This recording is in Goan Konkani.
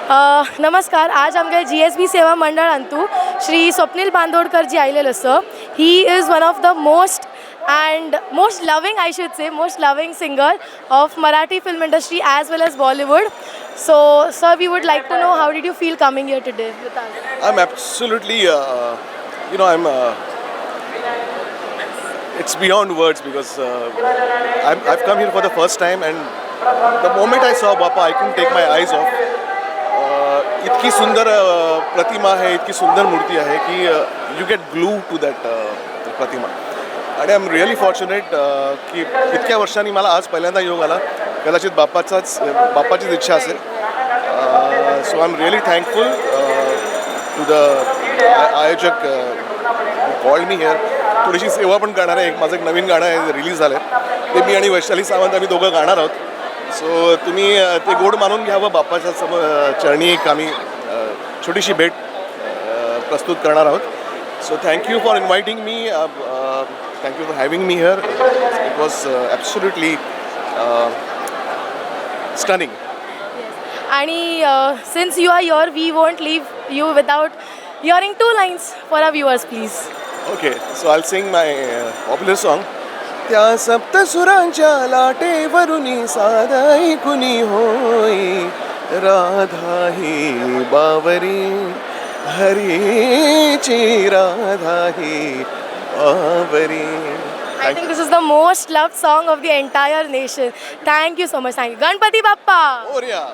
नमस्कार. आज आमगे जीएसबी सेवा मंडळांतू श्री स्वप्नील बांदोडकर जी आयलेले आसा. He is one of the most and most loving, I should say, most loving singer of Marathi film industry as well as Bollywood. So sir, we would like to know, how did you feel coming here today with us? I'm absolutely, I'm. It's beyond words because I've come here for the first time, and the moment I saw Bappa, I couldn't take my eyes off. इतकी सुंदर प्रतिमा आहे, इतकी सुंदर मूर्ती आहे की you get glue to that प्रतिमा. आणि I am really fortunate की इतक्या वर्षांनी मला आज पहिल्यांदा योग आला. कदाचित बाप्पाचीच इच्छा असेल. So I am really thankful to the आयोजक कॉल्ड मी here. थोडीशी सेवा पण करणार आहे. एक माझं एक नवीन गाणं आहे, रिलीज झालं आहे, ते मी आणि वैशाली सावंत आम्ही दोघं गाणार आहोत. सो तुम्ही ते गोड मानून घ्यावं. बाप्पाच्या चरणी एक आम्ही छोटीशी भेट प्रस्तुत करणार आहोत. So thank you for inviting me, thank you for having me here. It was absolutely stunning. आणि since you are here, we won't leave you without hearing two lines for our viewers, please. Okay, so I'll sing my popular song. त्या सप्तसुरांच्या लाटेवरुनी साद ऐकुनी होई, राधा ही बावरी, हरीची राधा ही बावरी. I think this is the most loved song of the entire nation. Thank you so much. Thank you. Ganpati Bappa. Morya.